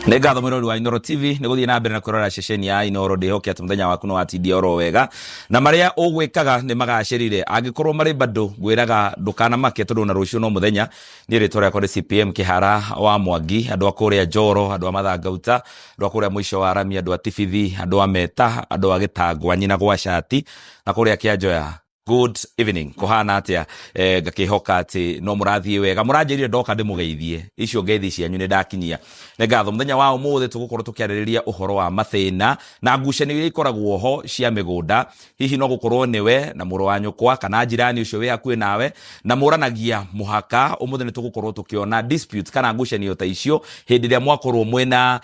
Nĩ ngatho mwĩrori wa Inooro TV nĩ gũthiĩ na mbere na kwĩrora ceceni ya Inooro. Ndĩhoke atĩ mũthenya waku nĩ watindia oro wega na marĩa ũgwĩkaga nĩ magacĩrire. Angĩkorwo marĩ bado, ngwĩraga ndũkanamake tondũ na rũciũ no mũthenya. Niĩ rĩtwa rĩakwa nĩ CPM Kĩhara wa Mwangi. Andũ a kũrĩa Njoro, andũ a Mathangauta, andũ a kũrĩa mũico wa Rami, andũ a Tibithi, andũ a Meta, andũ a Gĩtangwa, nyina gwa Cati na kũrĩa Kĩanjoya, good evening. Kũhana atĩa? Ngakĩhoka atĩ no mũrathiĩ wega. Mũranjĩrire ndoka ndĩmũgeithie, icio ngeithi cianyu nĩ ndakinyia. Nĩ ngatho. Mũthenya wa ũmũthĩ tũgũkorwo tũkĩarĩrĩria ũhoro wa mathĩna na ngucanio iria ikoragwo ho cia mĩgũnda. Hihi no gũkorwo nĩwe na mũrũ wa nyũkwa kana njirani ũcio wĩ hakuhĩ nawe na mũranagia mũhaka. Ũmũthĩ nĩ tũgũkorwo tũkĩona disputes kana ngucanio ta icio hĩndĩ ĩrĩa mwakorwo mwĩna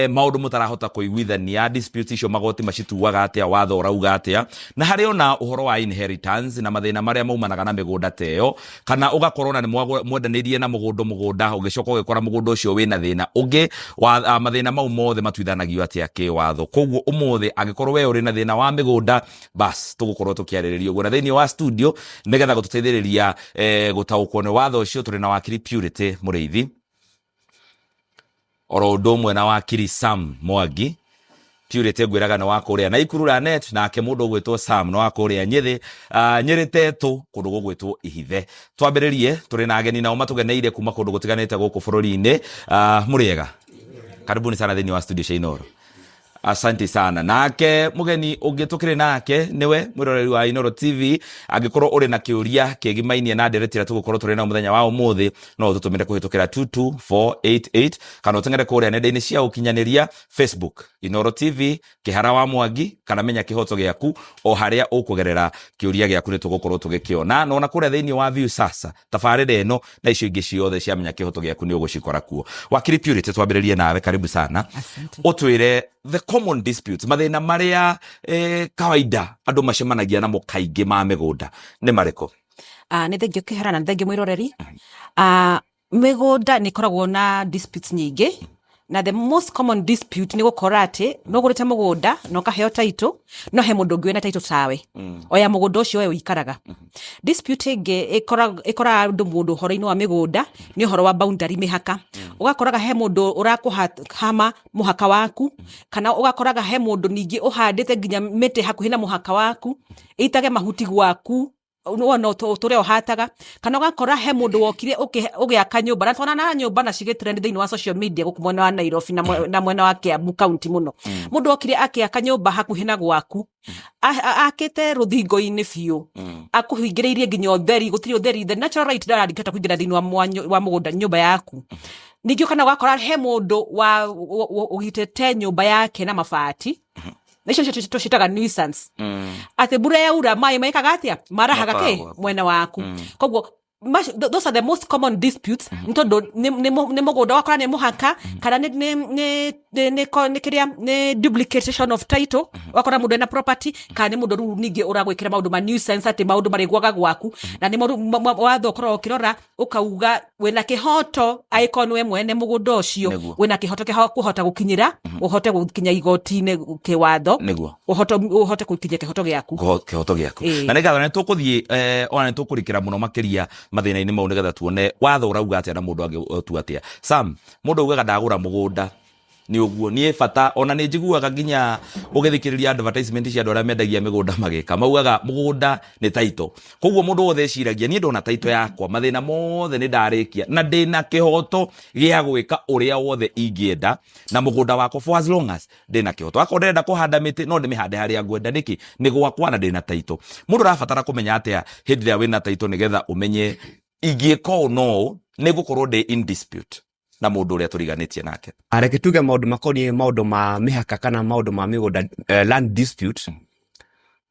maũndũ mũtarahota kũiguithania. Disputes icio magoti macituaga atĩa, watho ũrauga atĩa, na harĩ ona ũhoro wa inheritance na mathĩna marĩa maumanaga na mĩgũnda ta ĩyo, kana ũgakorwo na nĩ mwendanĩirie na mũgũndũ mũgũnda, ũgĩcoka ũgĩkora mũgũnda ũcio wĩna thĩna ũngĩ wa mathĩna mau mothe matuithanagio atĩa kĩwatho. Koguo ũmũthĩ angĩkorwo we ũrĩ na thĩna wa mĩgũnda, bas tũgũkorwo tũkĩarĩrĩria ũguo. Na thĩinĩ wa studio nĩgetha gũtũteithĩrĩria gũtaũkwo nĩ watho ũcio, tũrĩ na wakiri Purity Mũrĩithi, oro ũndũ ũmwe na wakiri Sam Mwangi. Purity ngwĩraga nĩ wa kũrĩa Naikuru Lanet, nake mũndũ ũgwĩtwo Sam nĩ wa kũrĩa Nyĩrĩ, Nyĩrĩ Tetũ, kũndũ gũgwĩtwo Ihithe. Twambĩrĩrie tũrĩ na ageni nao matũgeneire kuma kũndũ gũtiganĩte gũkũ bũrũri-inĩ. Mũrĩega, karibuni sana thĩinĩ wa studio cia Inooro. Asante sana. Nake mũgeni ũngĩ tũkĩrĩ nake nĩwe mwĩroreri wa Inooro TV. Angĩkorwo ũrĩ na kĩũria kĩgimainie na ndereti ĩrĩa tũgũkorwo tũrĩ nayo mũthenya wa ũmũthĩ, no ũtũtũmĩre kũhĩtũkĩra 22488 kana ũteng'ere kũrĩa nenda-inĩ cia ũkinyanĩria, Facebook Inooro TV, Kĩhara wa Mwangi, kana Menya Kĩhoto Gĩaku. O harĩa ũkũgerera kĩũria gĩaku nĩ tũgũkorwo tũgĩkĩona. Na ona kũrĩa thĩinĩ wa Viusasa, tabarĩra ĩno na icio ingĩ ciothe cia Menya Kĩhoto Gĩaku nĩ ũgũcikora kuo. Wakiri Purity, twambĩrĩrie nawe, karibu sana. Asante. Ũtwĩre the common disputes, mathĩna marĩa kawaida andũ macemanagia namo kaingĩ ma mĩgũnda nĩ marĩkũ? Nĩ thengio Kĩhara na nĩ thengio mwĩroreri. Mĩgũnda nĩ ĩkoragwo na disputes nyingĩ, na the most common dispute nĩ gũkora atĩ nĩ ũgũrĩte mũgũnda na ũkaheo title, no he mũndũ ũngĩ wĩna title tawe oya mũgũnda ũcio we ũikaraga. Dispute ĩngĩ ĩkoraga andũ mũndũ ũhoro-inĩ wa mĩgũnda nĩ ũhoro wa boundary, mĩhaka. Ũgakoraga he mũndũ ũrakũhama mũhaka waku, kana ũgakoraga he mũndũ ningĩ ũhandĩte nginya mĩtĩ hakuhĩ na mũhaka waku, ĩitage mahuti gwaku wona ũtũre ũhataga, kana ũgakora he mũndũ wokire ũgĩaka nyũmba, na twana na nyũmba na cigĩ trend thĩinĩ wa social media gũkũ mwena wa Nairobi na mwena wa Kiambu county mũno. Mũndũ okire akĩaka nyũmba hakuhĩ na gwaku, akĩte rũthingo-inĩ biũ, akũhingĩrĩirie nginya ũtheri, gũtirĩ ũtheri, the natural right ndarangĩhota kũingĩra thĩinĩ wa mũgũnda nyũmba yaku. Ningĩ kana ũgakora he mũndũ ũgitĩte nyũmba yake na mabati, na icio nĩcio tũciĩtaga nuisance, atĩ mbura yaura maĩ mekaga atĩa, marahaga Mokaga kĩ gwaku. Mwena waku. Koguo those are the most common disputes, nĩ tondũ nĩ mũgũnda wakora nĩ mũhaka, kana nĩ kĩrĩa nĩ duplication of title, wakora mũndũ ena property, kana nĩ mũndũ rĩu ningĩ ũragwĩkĩra maũndũ ma nuisance, atĩ maũndũ marĩgwaga gwaku, na nĩ watho ũkoragwo ũkĩrora ũkauga wĩna kĩhoto, angĩkorwo nĩwe mwene mũgũnda ũcio, wĩna kĩhoto kĩa kũhota gũkinyĩra, ũhote gũkinya igoti-inĩ kĩwatho, ũhote gũkinyia kĩhoto gĩaku. Kĩhoto gĩaku. Na nĩ ngatho. Nĩ tũkũthiĩ ona nĩ tũkũrikĩra mũno makĩria mathĩna-inĩ mau nĩgetha tuone watho ũrauga atĩa na mũndũ angĩtua atĩa. Sam, mũndũ augaga ndagũra mũgũnda nĩ ũguo, niĩ bata ona nĩ njiguaga nginya ũgĩthikĩrĩria advertisement cia andũ arĩa mendagia mĩgũnda magĩka, maugaga mũgũnda nĩ title. Koguo mũndũ wothe eciragia niĩ ndona title yakwa mathĩna mothe nĩ ndarĩkia na ndĩna kĩhoto gĩa gwĩka ũrĩa wothe ingĩenda na mũgũnda wakwa for as long as ndĩna kĩhoto. Akorwo ndĩrenda kũhanda mĩtĩ, no ndĩmĩhande harĩa ngwenda. Nĩkĩ? Nĩ gwakwa na ndĩna title. Mũndũ arabatara kũmenya atĩa hĩndĩ ĩrĩa wĩna title nĩgetha ũmenye ingĩka ũũ no ũũ nĩ ngũkorwo ndĩ in dispute na mũndũ ũrĩa tũriganĩtie nake? Reke tuge maũndũ makoniĩ maũndũ ma mĩhaka kana maũndũ ma mĩgũnda, land dispute,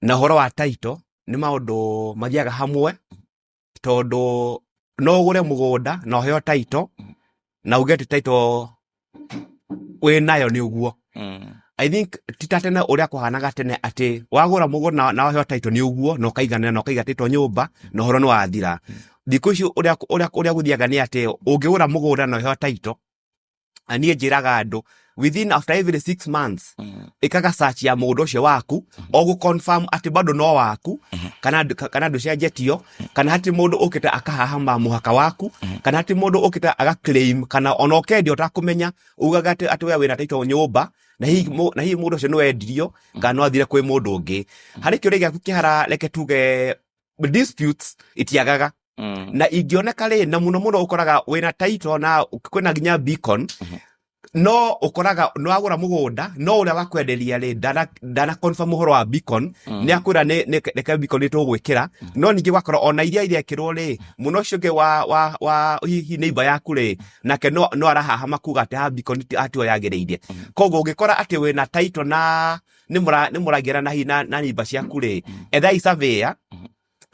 na ũhoro wa title nĩ maũndũ mathiaga hamwe, tondũ no ũgũre mũgũnda na ũheo title na uge atĩ title wĩ nayo nĩ ũguo. I think ti ta tene ũrĩa kũhanaga tene atĩ wagũra mũgũnda na waheo title nĩ ũguo na ũkaiganĩra na ũkaiga title nyũmba na ũhoro nĩ wathira. Thikũ ici ũrĩa gũthiaga nĩ atĩ ũngĩgũra mũgũnda na ũheo title, na niĩ njĩraga andũ Within, after every 6 months, ĩkaga search ya mũgũnda ũcio waku, o gũ confirm atĩ bado no waku, kana ndũcenjetio, kana hatirĩ mũndũ ũkĩte akahahama mũhaka waku, kana hatirĩ mũndũ ũkĩte aga claim, kana ona ũkendia ũtakũmenya, ugaga atĩ we wĩna title nyũmba, na hihi mũndũ ũcio nĩ wendirio kana no athire kwĩ mũndũ ũngĩ. Harĩ kĩũria gĩaku kĩhara, reke tuge disputes itiagaga na ingĩoneka rĩ, na mũno mũno ũkoraga wĩna title na kwĩna nginya beacon, no ũkoraga nĩ wagũra mũgũnda, no ũrĩa wakwenderia rĩ ndana confirm ũhoro wa beacon. Nĩ akwĩra nĩ reke beacon nĩ tũgwĩkĩra, no ningĩ gwakora ona iria irekĩrwo rĩ, mũno ũcio ũngĩ wa hihi neighbor yaku rĩ, nake no arahahama kuga atĩ ha beacon hatiho yagĩrĩire. Koguo ũngĩkora atĩ wĩna title na nĩ mũragĩra na hihi na neighbor ciaku rĩ, ethai surveyor.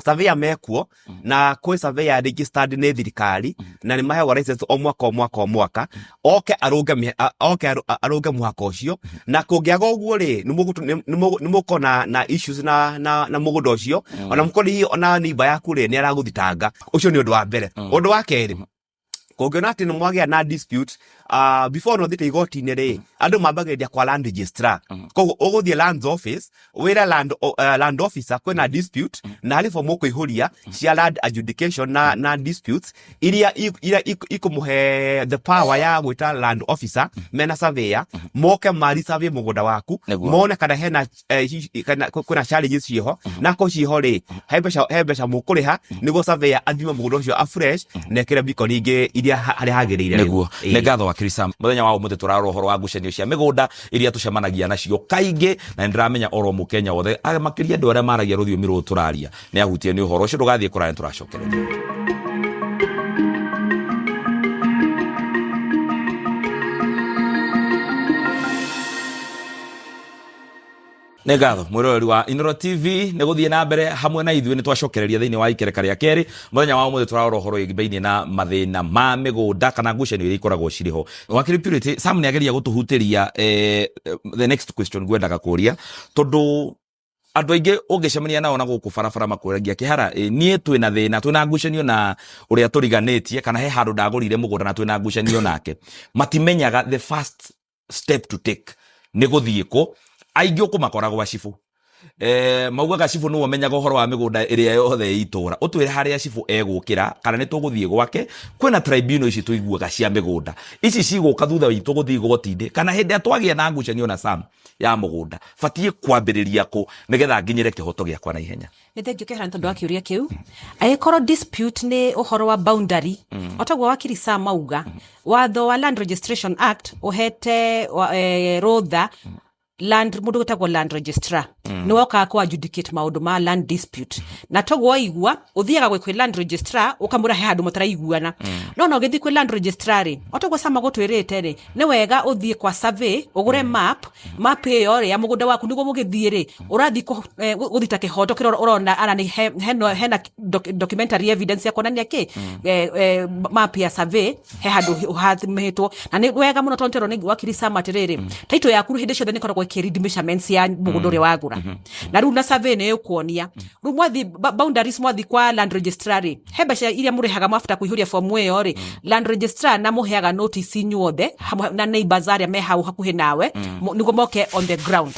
Surveyor mekuo, na kwĩ surveyor registered nĩ thirikari, na nĩ maheagwo license o mwaka o mwaka o mwaka, oke arũnge oke arũnge mũhaka ũcio. Na kũngĩaga ũguo rĩ, nĩ mũgũkorwo na issues na mũgũnda ũcio, ona mũkorwo hihi ona neighbor yaku rĩ nĩ aragũthitanga. Ũcio nĩ ũndũ wa mbere. Ũndũ wa kerĩ, kũngĩona atĩ nĩ mwagĩa na dispute, before no thiĩte igoti-inĩ rĩ, andũ mambagĩrĩria kwa land registrar. Koguo ũgũthiĩ lands office, wĩre land officer kwĩna dispute, na harĩ form ũkũihũria cia land adjudication na disputes iria ikũmũhe the power ya gwĩta land officer mena surveyor moke mari survey mũgũnda waku, mone kana hena kana kwĩna challenges ciĩho, na ko ciĩho rĩ, he mbeca mũkũrĩha nĩguo surveyor athime mũgũnda ũcio afresh na ĩkĩre beacon ingĩ iria harĩa hagĩrĩire rĩu. Nĩguo. Nĩ ngatho, wakiri Sam. Mũthenya wa ũmũthĩ tũrarora ũhoro wa ngucanio cia mĩgũnda iria tũcemanagia nacio kaingĩ, na nĩ ndĩramenya oro mũkenya wothe, makĩria andũ arĩa maragia rũthiomi rũrũ tũraria, nĩ ahutie nĩ ũhoro ũcio. Ndũgathiĩ kũraya, nĩ tũracokereria. Nĩ ngatho, mwĩroreri wa Inoro TV, nĩ gũthiĩ na mbere hamwe na ithuĩ. Nĩ twacokereria thĩinĩ wa ikereka rĩa kerĩ. Mũthenya wa ũmũthĩ tũrarora ũhoro wĩgiĩ na mathĩna ma mĩgũnda kana ngucanio iria ikoragwo cirĩ ho. Wakiri Purity, Sam nĩ ageria gũtũhutĩria. The next question ngwendaga kũria, tondũ andũ aingĩ ũngĩcemania nao na gũkũ barabara makwĩragia, "Kĩhara, niĩ twĩna thĩna, twĩna ngucanio na ũrĩa tũriganĩtie, kana he handũ ndagũrire mũgũnda na twĩna ngucanio nake." Matimenyaga the first step to take nĩ gũthiĩ kũ. Aingĩ ũkũmakora gwa cibũ. Maugaga cibũ nĩwe ũmenyaga ũhoro wa mĩgũnda ĩrĩa yothe ĩ itũra. Ũtwĩre harĩa cibũ egũkĩra, kana nĩ tũgũthiĩ gwake. Kwĩna tribunal ici tũiguaga cia mĩgũnda, ici cigũka thutha witũ gũthiĩ igoti-inĩ, kana hĩndĩ ĩrĩa twagĩa na ngucanio na Sam ya mũgũnda, batiĩ kwambĩrĩria kũ nĩgetha nginyĩre kĩhoto gĩakwa na ihenya? Nĩ thengio, Kĩhara, nĩ tondũ wa kĩũria kĩu. Angĩkorwo dispute nĩ ũhoro wa boundary, o taguo wakiri Sam auga, watho wa Land Registration Act ũhete rũtha land mũndũ gwĩtagwo land registrar, nĩ wokaga kũ adjudicate maũndũ ma land dispute. Na toguo waigua, ũthiaga gwĩ land registrar, ũkamwĩra he handũ mũtaraiguana. No ũgĩthiĩ kwĩ land registrar rĩ, o toguo Sama gũtwĩrĩte rĩ, nĩ wega ũthiĩ kwa survey, ũgũre map ĩyo rĩ ya mũgũnda waku, nĩguo mũgĩthiĩ rĩ, ũrathiĩ gũthita kĩhoto kĩrĩa ũrona ara nĩ hena documentary evidence ya kuonania kĩ map ya survey he handũ ũhathimĩtwo. Na nĩ wega mũno, tondũ twerwo nĩ wakiri Sam atĩrĩrĩ, title yaku hĩndĩ ciothe nĩ ĩkoragwo ĩkĩread measurements ya mũgũnda ũrĩa wagũra, na rĩu na survey nĩ ĩkuonia. Rĩu mwathi boundaries, mwathi kwa land registrar rĩ, he mbeca iria mũrĩhaga mwabata kũihũria fomu ĩyo rĩ. Land registrar na mũheaga notice inyuothe hamwe na neighbors arĩa me hau hakuhĩ nawe, nĩguo moke on the ground.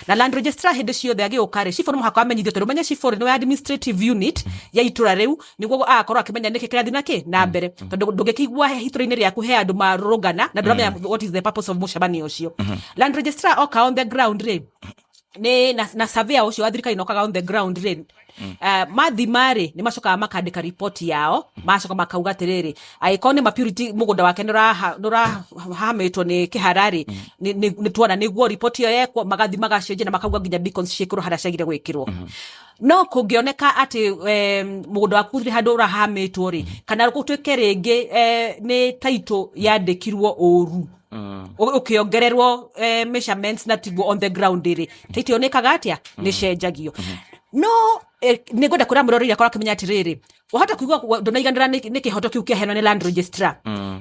Na land registrar hĩndĩ ciothe agĩũka rĩ, cibũ nĩ mũhaka amenyithio, tondũ menye cibũ rĩ nĩwe administrative unit ya itũra rĩu, nĩguo agakorwo akĩmenya nĩkĩ kĩrathiĩ na kĩ na mbere, tondũ ndũngĩkĩigua itũra-inĩ rĩaku he andũ marũrũngana na ndũramenya what is the purpose of mũcemanio ũcio. Land registrar oka on the ground rĩ, nĩ na surveyor ũcio wa thirikari nokaga on the ground rĩ, mathima rĩ, nĩ macokaga makandĩka ripoti yao, macoka makauga atĩrĩrĩ, angĩkorwo nĩ ma Purity mũgũnda wake nĩ ũrahamĩtwo nĩ kĩhara rĩ, nĩ tuona nĩguo ripoti ĩyo yekwo, magathi magacenjia na makauga nginya beacons ciĩkĩrwo harĩa ciagire gwĩkĩrwo. No kũngĩoneka atĩ mũgũnda waku gũtirĩ handũ ũrahamĩtwo rĩ, kana gũtuĩke rĩngĩ nĩ title yandĩkirwo ũru, ũkĩongererwo measurements na tiguo on the ground rĩ, title ĩyo nĩkaga atĩa? Nĩ cenjagio. No nĩ ngwenda kwĩra mũroreri akorwo akĩmenya atĩrĩrĩ, Wahota kuigua ndũnaiganĩra nĩ kĩhoto kĩu kĩaheanwo nĩ land registrar,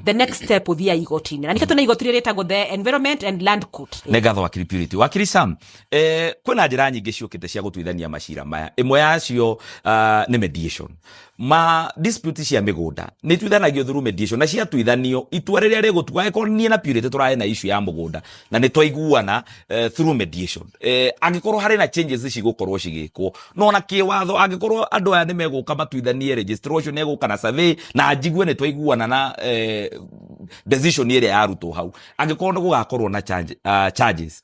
the next step ũthiaga igoti-inĩ, na nĩkĩo twĩna igoti rĩrĩa rĩtagwo the Environment and Land Court. Nĩ ngatho, wakiri Purity. Wakiri Sam, kwĩna njĩra nyingĩ ciũkĩte cia gũtuithania macira maya. Ĩmwe yacio nĩ mediation. Ma dispute cia mĩgũnda nĩ ituithanagio through mediation, na ciatuithanio itua rĩrĩa rĩgũtua, angĩkorwo niĩ na Purity tũrarĩ na issue ya mũgũnda na nĩ twaiguana through mediation, angĩkorwo harĩ na changes cigũkorwo cigĩkwo, no ona kĩwatho angĩkorwo andũ aya nĩ megũka matuithanie, registrar ũcio nĩ egũka na survey na njigue nĩ twaiguana na decision ĩrĩa yarutwo hau, angĩkorwo nĩ gũgakorwo na charges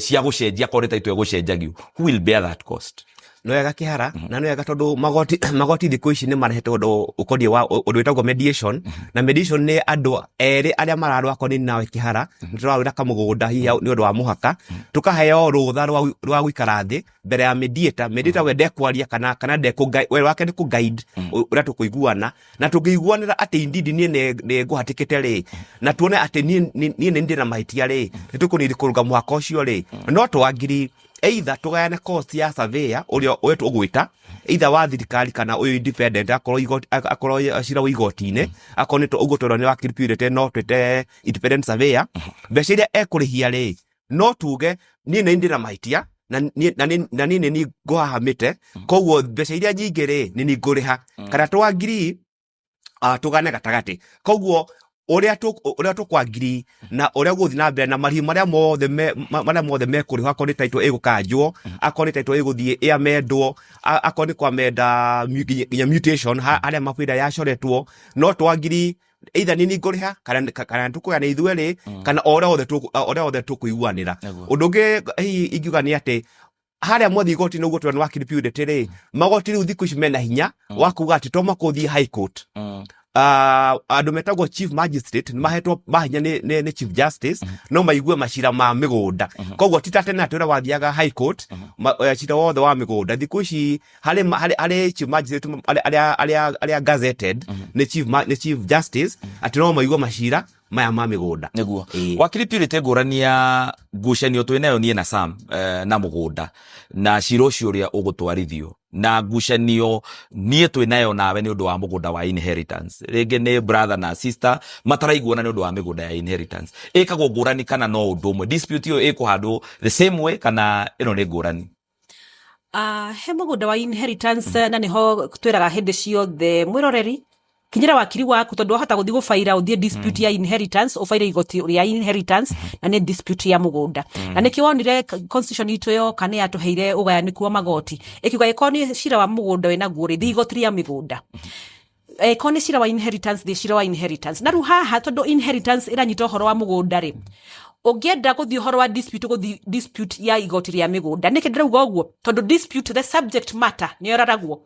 cia gũcenjia, akorwo nĩ title ĩgũcenjagio, who will bear that cost? Nĩ wega kĩhara, na nĩ wega tondũ magoti thikũ ici nĩ marehete ũndũ ũkoniĩ wa ũndũ wĩtagwo mediation. Na mediation nĩ andũ erĩ arĩa mararũa, akorwo nĩ nawe kĩhara nĩ tũrarũĩra kamũgũnda, hihi nĩ ũndũ wa mũhaka, tũkaheo rũtha rwa gũikara thĩ mbere ya mediator. Mediator we ndekwaria kana ndekũ, wĩra wake nĩ kũ guide ũrĩa tũkũiguana, na tũngĩiguanĩra atĩ indeed niĩ nĩ ngũhatĩkĩte rĩ, na tuone atĩ niĩ nĩ ndĩ na mahĩtia rĩ, nĩ tũkũnidi kũrũnga mũhaka ũcio rĩ, no twangiri either tũgayane cost ya surveyor ũrĩa ũyũ tũgwĩta, either wa thirikari kana ũyũ independent, akorwo igoti, akorwo cira wa igoti-inĩ, akorwo nĩ ũguo twerwo nĩ wakiri Purity, no twĩte independent surveyor. Mbeca iria ekũrĩhia rĩ, no tuge niĩ nĩ ndĩ na mahĩtia na niĩ nĩ niĩ ngũhahamĩte, koguo mbeca iria nyingĩ rĩ, nĩ niĩ ngũrĩha, kana twangiri tũgane gatagatĩ. Koguo ũrĩa tũkwangiri na ũrĩa gũthiĩ na mbere na marĩhi marĩa mothe mekũrĩhwo, akorwo nĩ title ĩgũkanjwo, akorwo nĩ title ĩgũthiĩ ĩamendwo, akorwo nĩ kwamenda nginya mutation harĩa mabu ĩrĩa yacoretwo, no twangiri either nĩ niĩ ngũrĩha kana tũkũgayana ithuerĩ, kana o ũrĩa othe tũkũiguanĩra. Ũndũ ũngĩ hihi ingiuga nĩ atĩ harĩa mwathiĩ igoti-inĩ, ũguo tũrona wakiri Purity rĩ, magoti rĩu thikũ ici mena hinya wa kuga atĩ to makũthiĩ high court. Andũ metagwo chief magistrate nĩ mahetwo mahinya nĩ chief justice no maigue macira ma mĩgũnda. Koguo ti ta tene atĩ ũrĩa wathiaga high court cira wothe wa mĩgũnda. Thikũ ici harĩ chief magistrate arĩa gazetted nĩ chief justice atĩ no maigue macira maya ma mĩgũnda. Nĩguo. Ĩĩ. Wakiri Purity, ngũrani ya ngucanio twĩ nayo niĩ na Sam na mũgũnda na cira ũcio ũrĩa ũgũtwarithio, na ngucanio niĩ twĩ nayo nawe nĩ ũndũ wa mũgũnda wa inheritance, rĩngĩ nĩ brother na sister mataraiguana nĩ ũndũ wa mĩgũnda ya inheritance, ĩkagwo ngũrani kana no ũndũ ũmwe? Dispute ĩyo ĩkũhandwo the same way kana ĩno nĩ ngũrani? He mũgũnda wa inheritance, na nĩho twĩraga hĩndĩ ciothe mwĩroreri, kinyĩra wakiri waku, tondũ wahota gũthiĩ gũbaira, ũthiĩ dispute ya inheritance, ũbaire igoti rĩa inheritance na nĩ dispute ya mũgũnda. Na nĩkĩo wonire constitution itũ yoka nĩ yatũheire ũgayanĩku wa magoti, ĩkiuga ĩkorwo nĩ cira wa mũgũnda wĩnaguo rĩ, thiĩ igoti rĩa mĩgũnda, ĩkorwo nĩ cira wa inheritance, thĩ cira wa inheritance. Na rĩu haha, tondũ inheritance ĩranyita ũhoro wa mũgũnda rĩ, ũngĩenda gũthiĩ ũhoro wa dispute, gũthiĩ dispute ya igoti rĩa mĩgũnda. Nĩkĩ ndĩrauga ũguo? Tondũ dispute, the subject matter nĩ yoraragwo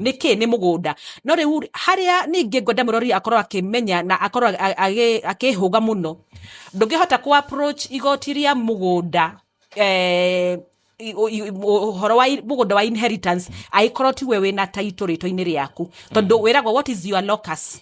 nĩkĩ nĩ mũgũnda. No rĩu harĩa ningĩ ngwenda mũrori akorwo akĩmenya na akorwo akĩhũga mũno, ndũngĩhota kũ approach igoti rĩa mũgũnda ũhoro wa mũgũnda wa inheritance angĩkorwo tiwe wĩna title rĩtwa-inĩ rĩaku, tondũ wĩragwo, "What is your locus?"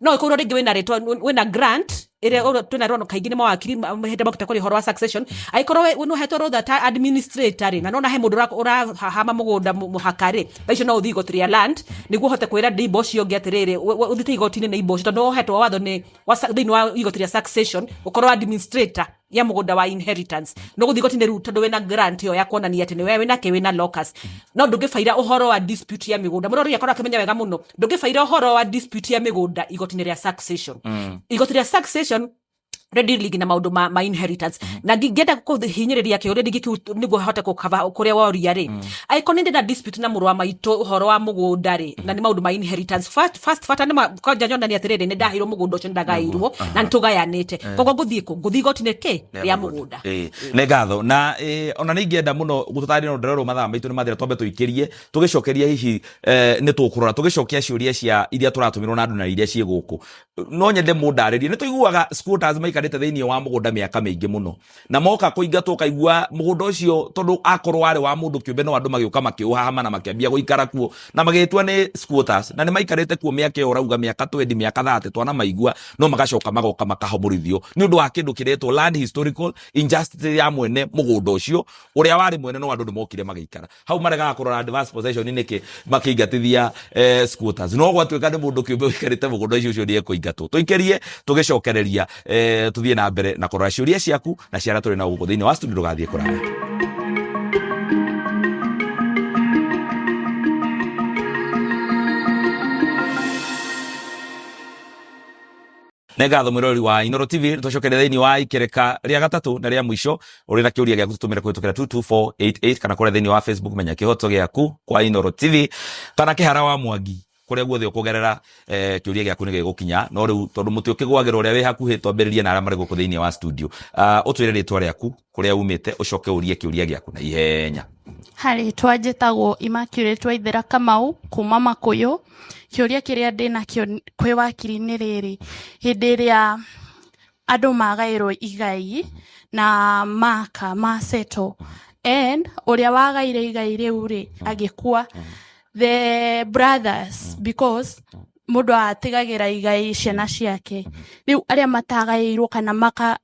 No ĩkorwo rĩngĩ wĩna rĩtwa, wĩna grant ĩrĩa twĩna rũgano kaingĩ nĩ mawakiri hĩndĩ makĩte kũrĩ ũhoro wa succession, angĩkorwo we nĩ ũhetwo rũtha ta administrator rĩ, na nona he mũndũ ũrahama mũgũnda mũhaka rĩ, thaa icio no ũthiĩ igoti rĩa land nĩguo ũhote kwĩra neighbor ũcio ũngĩ atĩrĩrĩ, ũthiĩte igoti-inĩ neighbor ũcio, tondũ ũhetwo watho nĩ thĩinĩ wa igoti rĩa succession ũkorwo administrator ya mũgũnda wa inheritance, no gũthiĩ igoti-inĩ rĩu tondũ wĩna grant ĩyo ya kuonania atĩ nĩwe wĩna kĩ, wĩna locus. No ndũngĩbaira ũhoro wa dispute ya mĩgũnda, mũrori akorwo akĩmenya wega mũno, ndũngĩbaira ũhoro wa dispute ya mĩgũnda igoti-inĩ rĩa succession. Igoti rĩa succession ready na maũndũ ma inheritance. Na ngĩenda kũhinyĩrĩria kĩũria ndingĩ kĩu nĩguo hote gũkava kũrĩa woria rĩ, angĩkorwo nĩ ndĩna dispute na mũrũ wa maitũ ũhoro wa mũgũnda rĩ, na nĩ maũndũ ma inheritance, first bata nĩ kwanja nyonania atĩrĩrĩ, nĩ ndaheirwo mũgũnda ũcio, nĩ ndagaĩirwo na nĩ tũgayanĩte, koguo ngũthiĩ kũ? Ngũthiĩ igoti-inĩ kĩ? Rĩa mũgũnda. Ĩĩ, nĩ ngatho. Na ona nĩ ingĩenda mũno gũtũtarĩria, no ndĩrerwo mathaa maitũ nĩ mathira. Twambe tũikĩrie tũgĩcokeria hihi nĩ tũkũrora tũgĩcokia ciũria cia iria tũratũmĩrwo na andũ na iria ciĩ gũkũ. No nyende mũndarĩrie, nĩ tũiguaga squatters maikarĩte thĩinĩ wa mũgũnda mĩaka mĩingĩ mũno, na moka kũingatwo ũkaigua mũgũnda ũcio tondũ akorwo warĩ wa mũndũ kĩũmbe, no andũ magĩũka makĩũhahama na makĩambia gũikara kuo na magĩtua nĩ squatters, na nĩ maikarĩte kuo mĩaka ĩyo ũrauga, mĩaka 20, mĩaka 30, twanamaigua, no magacoka magoka makahomorithio nĩ ũndũ wa kĩndũ kĩretwo land historical injustice ya mwene mũgũnda ũcio ũrĩa warĩ mwene, no andũ nĩ mokire magĩikara hau. Maregaga kũrora adverse possession nĩkĩ makĩingatithia squatters, no gwatuĩka nĩ mũndũ kĩũmbe ũikarĩte mũgũnda ũcio, ũcio nĩ ekũingatwo. Tũikĩrie tũgĩcokereria, tũthiĩ na mbere na kũrora ciũria ciaku na ciara tũrĩ na gũkũ thĩinĩ wa studio. Ndũgathiĩ kũraya. Nĩ ngatho mwĩroreri wa Inoro TV. Tũcokeria thĩinĩ wa ikereka rĩa gatatũ na rĩa mũico. Ũrĩ na kĩũria gĩaku, tũtũmĩre kũhĩtũkĩra 22488 kana kũrĩa thĩinĩ wa Facebook, Menya Kĩhoto Gĩaku kwa Inoro TV kana Kĩhara wa Mwangi, kũrĩa guothe ũkũgerera, kĩũria gĩaku nĩ gĩgũkinya. No rĩu tondũ mũtĩ ũkĩgwagĩra ũrĩa wĩ hakuhĩ, twambĩrĩrie na arĩa marĩ gũkũ thĩinĩ wa studio. Ũtwĩre rĩtwa rĩaku, kũrĩa umĩte, ũcoke ũrie kĩũria gĩaku na ihenya. Harĩ twanjĩtagwo Immaculate Waithera Kamau kuma Makuyu. Kĩũria kĩrĩa ndĩnakĩo kwĩ wakiri nĩ rĩrĩ: hĩndĩ ĩrĩa andũ magaĩrwo igai na maka masettle and ũrĩa wagaire igai rĩu rĩ agĩkua, the brothers, because mũndũ atigagĩra igai ciana ciake, rĩu arĩa matagaĩirwo kana maka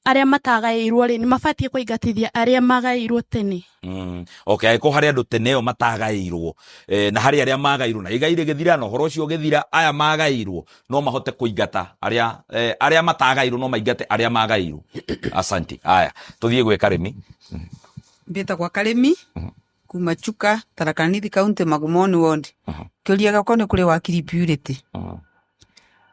arĩa matagaĩirwo rĩ, nĩ mabatiĩ kũingatithia arĩa magaĩirwo tene? Okay, angĩkorwo harĩ andũ tene ĩyo matagaĩirwo, na harĩ arĩa magaĩirwo na igai rĩgĩthira na ũhoro ũcio ũgĩthira, aya magaĩirwo no mahote kũingata arĩa matagaĩirwo, no maingate arĩa magaĩirwo. Asante. Aya, tũthiĩ gwĩ Karĩmi. Mbĩtagwa Karĩmi kuma Chuka, Tharaka Nithi County, Magumoni Ward. Kĩũria gĩakwa nĩ kũrĩ wakiri Purity.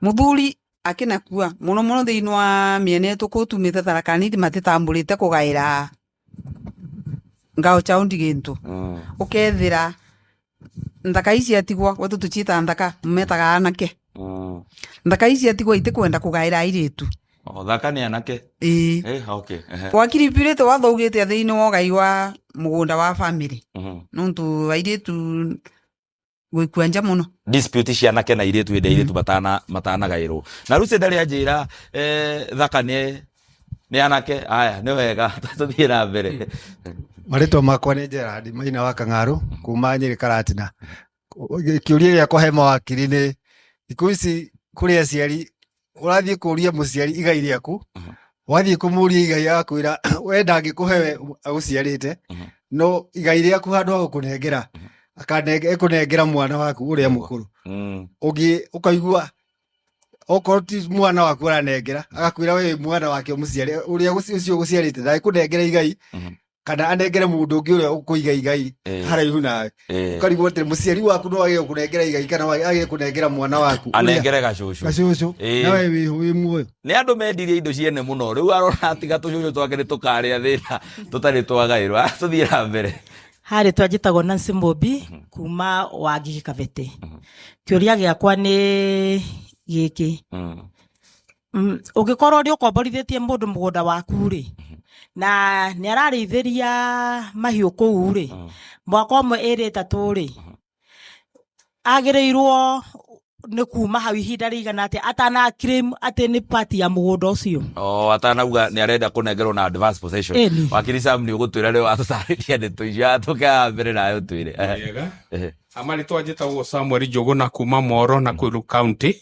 Mũthuri akĩnakua, mũno mũno thĩinĩ wa mĩena ĩtũ kũu tumĩte Tharaka Nithi, matitambũrĩte kũgaĩra ngao chaundi gĩntũ. Ũkethĩra nthaka ici atigwa, gwetũ tũciĩtaga nthaka, metaga anake, nthaka ici atigwa itikwenda kũgaĩra airĩtu. Oh, thaka nĩ anake. Ĩĩ. Okay. Wakiri Purity, watho ugĩte thĩinĩ wa ũgai wa mũgũnda wa family, nontu airĩtu gwĩkua nja mũno? Dispute cia anake na airĩtu hĩndĩ airĩtu matanagaĩrwo na rĩu ndarĩ anjĩra, thaka nĩ anake. Aya, nĩ wega, tũthiĩ na mbere. Marĩtwa makwa nĩ Gerard Maina wa Kang'aru kuma Nyĩrĩ Karatina. Kĩũria gĩakwa he mawakiri nĩ thikũ ici kũrĩ aciari, ũrathiĩ kũũria mũciari igai rĩaku, wathiĩ kũmũria igai agakwĩra we ndangĩkũhe, we agũciarĩte, no igai rĩaku handũ ha gũkũnengera ekũnengera mwana waku ũrĩa mũkũrũ. Ũngĩ ũkaigua okorwo ti mwana waku aranengera, agakwĩra we mwana wake ũmũciare ũrĩa ũcio ũgũciarĩte ndangĩkũnengera igai, kana anengere mũndũ ũngĩ ũrĩa ũkũiga igai haraihu nawe. Ũkarigwo atĩ mũciari waku no age gũkũnengera igai kana age kũnengera mwana waku ũrĩa- Anengere gacũcũ. Gacũcũ. Nawe wĩ muoyo. Nĩ andũ mendirie indo ciene mũno, rĩu arona tiga tũcũcũ twake nĩ tũkarĩa thĩna tũtarĩ twagaĩrwo. Aya, tũthiĩ na mbere. Harĩ twanjĩtagwo Nancy Mũmbi kuma Wangigĩ Kabete. Kĩũria gĩakwa nĩ gĩkĩ: ũngĩkorwo nĩ ũkomborithĩtie mũndũ mũgũnda waku rĩ, na nĩ ararĩithĩria mahiũ kũu rĩ, mwaka ũmwe, ĩrĩ, ĩtatũ rĩ, agĩrĩirwo nĩ kuma hau ihinda rĩigana atĩa atana claim atĩ nĩ part ya mũgũnda ũcio? O atanauga nĩ arenda kũnengerwo na advance possession. Ĩni. Wakiri Sam, nĩ ũgũtwĩra rĩu, atũtarĩria ndeto icio. Atũke mbere nayo twĩre. Wega. Amarĩtwa njĩtagwo Samuel Njũgũna kuma Moro na Nakuru County.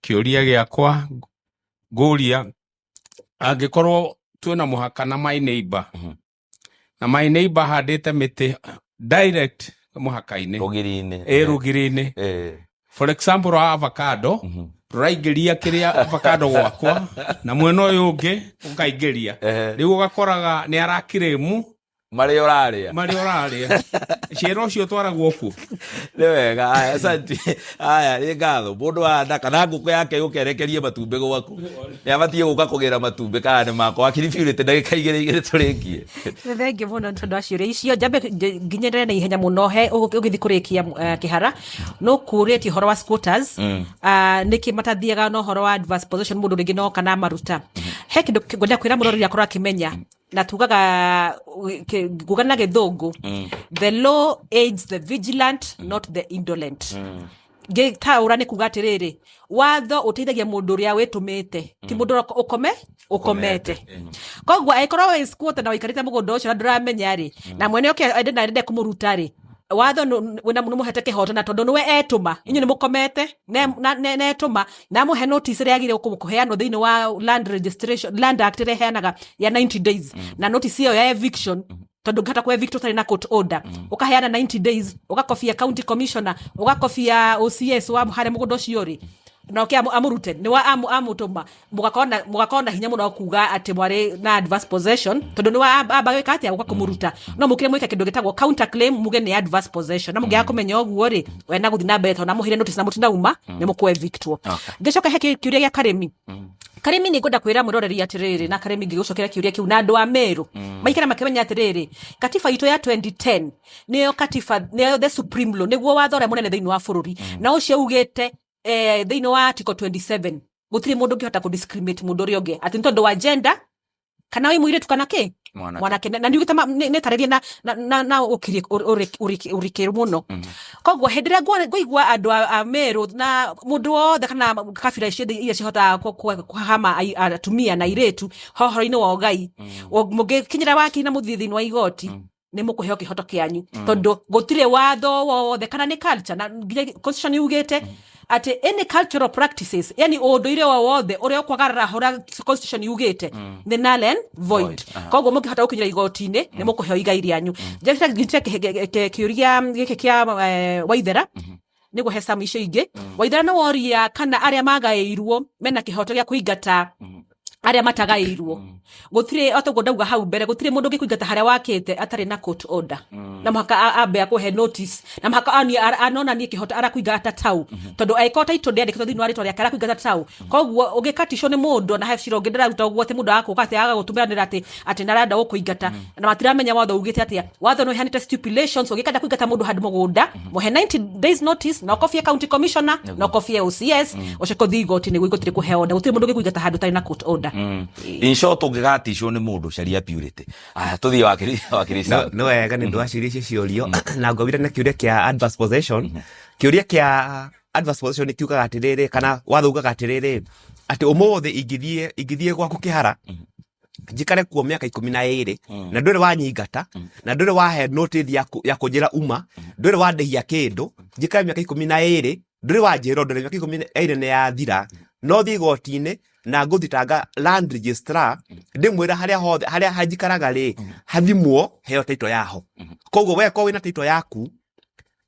Kĩũria gĩakwa ngũria, angĩkorwo twĩna mũhaka na my neighbor, na my neighbor handĩte mĩtĩ direct mũhaka-inĩ, rũgiri-inĩ, ĩ rũgiri-inĩ, for example wa avocado, rũraingĩria kĩrĩa avocado gwakwa na mwena ũyũ ũngĩ ũkaingĩria, rĩu ũgakoraga nĩ arakirĩmu marĩa ũrarĩa. Marĩa ũrarĩa. Cira ũcio twaragwo ku? Nĩ wega. Aya, asante. Aya, nĩ ngatho. Mũndũ wanda kana ngũkũ yake yũkerekerie matumbĩ gwaku, nĩ abatiĩ gũka kũgĩra matumbĩ kana nĩ makwa? Wakiri Purity, ndagĩka igĩrĩ igĩrĩ tũrĩkie. Nĩ thengiũ mũno nĩ tondũ wa ciũria icio. Njambe nginyĩrĩre na ihenya mũno he ũgĩthiĩ kũrĩkia, kĩhara no kũrĩtie ũhoro wa squatters. Nĩkĩ matathiaga na ũhoro wa adverse possession? Mũndũ rĩngĩ no kana maruta he kĩndũ ngwenda kwĩra mũrori ũrĩa akorwo akĩmenya na tugaga nguga na gĩthũngũ, the law aids the vigilant, not the indolent. Ngĩtaũra nĩ kuga atĩrĩrĩ, watho ũteithagia mũndũ ũrĩa wĩtũmĩte, ti mũndũ ũrĩa ũkomete. Koguo angĩkorwo wĩ squatter na wĩikarĩte mũgũnda ũcio na ndũramenya rĩ, na mwene oke ende na ende kũmũruta rĩ, watho wĩna nĩmũhete kĩhoto, na tondũ nĩwe etũma, inyuĩ nĩ mũkomete netũma na amũhe notice ĩrĩa yagĩrĩirwo kũheanwo thĩinĩ wa land registration, Land Act ĩrĩa ĩheanaga ya 90 days, na notice ĩyo ya eviction, tondũ ngĩhota kũ evict ũtarĩ na court order, ũkaheana 90 days, ũgakobia county commissioner, ũgakobia OCS wa harĩa mũgũnda ũcio ũrĩ, na oke amũrute nĩ wa amũtũma, mũgakorwo na hinya mũno wa kuga atĩ mwarĩ na adverse possession, tondũ nĩ wa amba gwĩka atĩa, gũka kũmũruta. No mũkire mwĩke kĩndũ gĩtagwo counter claim, muge nĩ adverse possession, na mũngĩaga kũmenya ũguo rĩ, we na gũthiĩ na mbere, tondũ namũheire notice na mũtinauma, nĩ mũkũ evictwo. Ngĩcoka he kĩũria gĩa Karĩmi. Karĩmi, nĩ ngwenda kwĩra mwĩroreri atĩrĩrĩ, na Karĩmi ngĩgũcokera kĩũria kĩu, na andũ a Meru maikara makĩmenya atĩrĩrĩ, katiba itũ ya 2010 nĩyo katiba, nĩyo the supreme law, nĩguo watho ũrĩa mũnene thĩinĩ wa bũrũri, na ũcio ugĩte thĩinĩ wa article 27 gũtirĩ mũndũ ũngĩhota kũ discriminate mũndũ ũrĩa ũngĩ atĩ nĩ tondũ wa gender, kana wĩ mũirĩtu kana kĩ. Mwanake. Mwanake, na nĩ nĩ tarĩrie na ũrikĩru mũno. Koguo hĩndĩ ĩrĩa ngũigua andũ a Meru na mũndũ wothe kana kabira icio iria cihotaga kũhama atumia na airĩtu hohoro-inĩ wa ũgai, mũngĩkinyĩra wakiri na mũthiĩ thĩinĩ wa igoti, nĩ mũkũheo kĩhoto kĩanyu, tondũ gũtirĩ watho wothe kana nĩ culture, na nginya constitution yugĩte atĩ any cultural practices, yani ũndũire o wothe ũrĩa ũkwagarara ũrĩa constitution yugĩte, nĩ null and void. Void, aha. Koguo mũngĩhota gũkinyĩra igoti-inĩ, nĩ mũkũheo igai rĩanyu. Njĩte kĩũria gĩkĩ kĩa Waithera nĩguo he Sam icio ingĩ. Waithera nĩ woria kana arĩa magaĩirwo mena kĩhoto gĩa kũingata arĩa matagaĩirwo. Gũtirĩ, o toguo ndauga hau mbere, gũtirĩ mũndũ ũngĩkũingata harĩa wakĩte atarĩ na court order, na mũhaka ambe akũhe notice, na mũhaka anonanie kĩhoto arakũingata tau, tondũ angĩkorwo title ndĩandĩkĩtwo thĩinĩ wa rĩtwa rĩake, arakũingata tau. Koguo ũngĩkaticwo nĩ mũndũ na he cira ũngĩ ndĩraruta ũguo, atĩ mũndũ agakũka atĩ agagũtũmĩranĩra atĩ nĩarenda gũkũingata, na matiramenya watho ugĩte atĩa. Watho nĩ ũheanĩte stipulations. Ũngĩkenda kũingata mũndũ handũ mũgũnda, mũhe 90 days notice, na ũkobie county commissioner na ũkobie OCS, ũcoke ũthiĩ igoti nĩguo igoti rĩkũhe order. Gũtirĩ mũndũ ũngĩkũingata handũ ũtarĩ na court order. In short, ũngĩgaticwo nĩ mũndũ, caria Purity. Aya, tũthiĩ wakiri Sam. No wega nĩ ũndũ wa ciũria icio ciũrio, na ngwambire na kĩũria kĩa adverse possession. Kĩũria kĩa adverse possession kiugaga atĩrĩrĩ, kana watho ugaga atĩrĩrĩ, atĩ ũmũthĩ ingĩthiĩ gwaku kĩhara, njikare kuo mĩaka 12, na ndũrĩ wanyingata, na ndũrĩ wahe notice ya kũnjĩra uma, ndũrĩ wandĩhia kĩndũ, njikare mĩaka 12, ndũrĩ wanjĩra ũndũ, na mĩaka 12 nĩ yathira, no thiĩ igoti-inĩ na ngũthitanga land registrar, ndĩmwĩra harĩa hothe harĩa hanjikaraga rĩ, hathimwo heo title yaho. Koguo we korwo wĩna title yaku,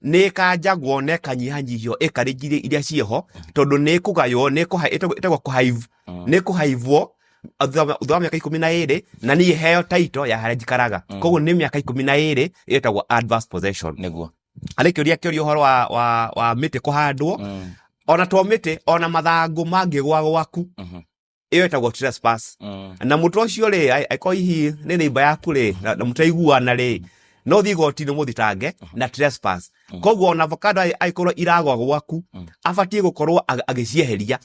nĩ ĩkanjagwo na ĩkanyihanyihio ĩkarĩ iria ciĩho, tondũ nĩ ĩkũgaywo, nĩ ĩtagwo kũhaive, nĩ ĩkũhaivwo thutha wa mĩaka 12, na niĩ heo title ya harĩa njikaraga. Koguo nĩ mĩaka 12 ĩtagwo adverse possession. Harĩ kĩũria kĩũria ũhoro wa mĩtĩ kũhandwo, ona to mĩtĩ, ona mathangũ mangĩgwa gwaku, ĩyo ĩtagwo trespass. Na mũtwe ũcio rĩ, angĩkorwo hihi nĩ neighbor yaku rĩ, na mũtaiguana rĩ, no thiĩ igoti-inĩ mũthitange na trespass. Koguo ona avocado angĩkorwo iragwa gwaku, abatiĩ gũkorwo agĩcieheria,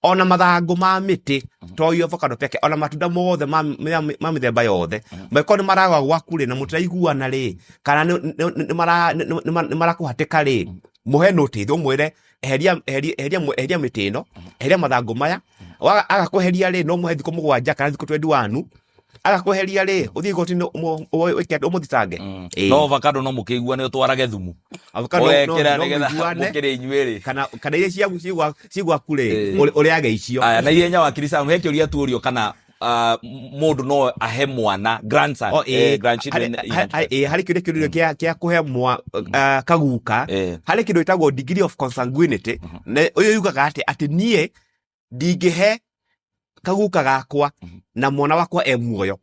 ona mathangũ ma mĩtĩ, to iyo avocado peke, ona matunda mothe ma mĩthemba yothe mangĩkorwo nĩ maragwa gwaku rĩ, na mũtiraiguana rĩ, kana nĩ marakũhatĩka rĩ, mũhe notice, ũmwĩre eheria, eheria, eheria, eheria mĩtĩ ĩno, eheria mathangũ maya. Agakweheria rĩ, no mũhe thikũ 7 kana thikũ 21. Agakweheria rĩ, ũthiĩ igoti-inĩ wĩke atĩ ũmũthitange. Ĩĩ. No avocado no mũkĩiguane ũtwarage thumu. Avocado no ũgekĩra no nĩgetha mũiguane. Mũkĩrĩ inyuĩ rĩ. Kana iria ciaku cigwaku rĩ, Ĩĩ. ũrĩage icio. Aya, na ihenya, wakiri Sam, he kĩũria tuũrio kana mũndũ no ahe mwana, grandson, O, ĩĩ, grandchildren. Ĩĩ, harĩ kĩũria kĩũrio kĩa kũhe mwa kaguka. Harĩ kĩndũ gĩtagwo degree of consanguinity, na ũyũ yugaga atĩ niĩ ndingĩhe kaguka gakwa na mwana wakwa e muoyo.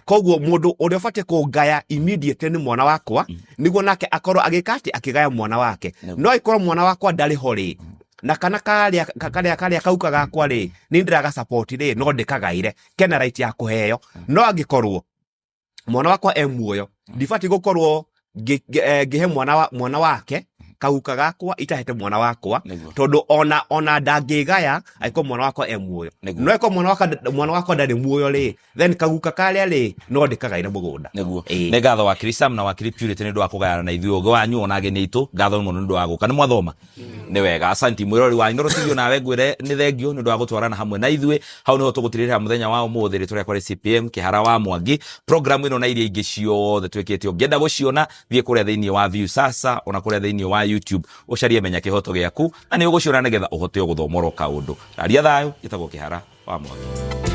Koguo mũndũ ũrĩa ũbatiĩ kũngaya immediately nĩ mwana wakwa, nĩguo nake akorwo agĩka atĩ akĩgaya mwana wake. No angĩkorwo mwana wakwa ndarĩ ho rĩ, na kana karĩa kauka gakwa rĩ, nĩ ndĩraga support rĩ, no ndĩkagaire, kena right ya kũheo. No angĩkorwo mwana wakwa e muoyo, ndibatiĩ gũkorwo ngĩhe mwana wake. Kaguka gakwa itahete mwana wakwa. Nĩguo. Tondu ona ndangĩgaya angĩkorwo mwana wakwa e muoyo. Nĩguo. No angĩkorwo mwana wakwa ndarĩ muoyo rĩ, then kaguka karĩa rĩ, no ndĩkagaĩre mũgũnda. Nĩguo. Ĩĩ. Nĩ ngatho wakiri Sam na wakiri Purity nĩ ũndũ wa kũgayana na ithuĩ ũgĩ wanyu ona ageni aitũ. Ngatho mũno nĩ ũndũ wa gũka. Nĩ mwathoma nĩ wega. Asanti mwĩrori wa Inooro TV, nawe ngwĩre nĩ thengio nĩ ũndũ wa gũtwarana hamwe na ithuĩ. Hau nĩho tũgũtirĩrĩra mũthenya wa ũmũthĩ. Rĩtwa rĩakwa nĩ CPM Kĩhara wa Mwangi. Programu ĩno na iria ingĩ ciothe twĩkĩte, ũngĩenda gũciona, thiĩ kũrĩa thĩinĩ wa View Sasa, ona kũrĩa thĩinĩ wa YouTube, ũcarie Menya Kĩhoto Gĩaku na nĩ ũgũciona nĩgetha ũhote o gũthoma oro kaũndũ. Raria thayũ. Njĩtagwo Kĩhara wa Mwangi.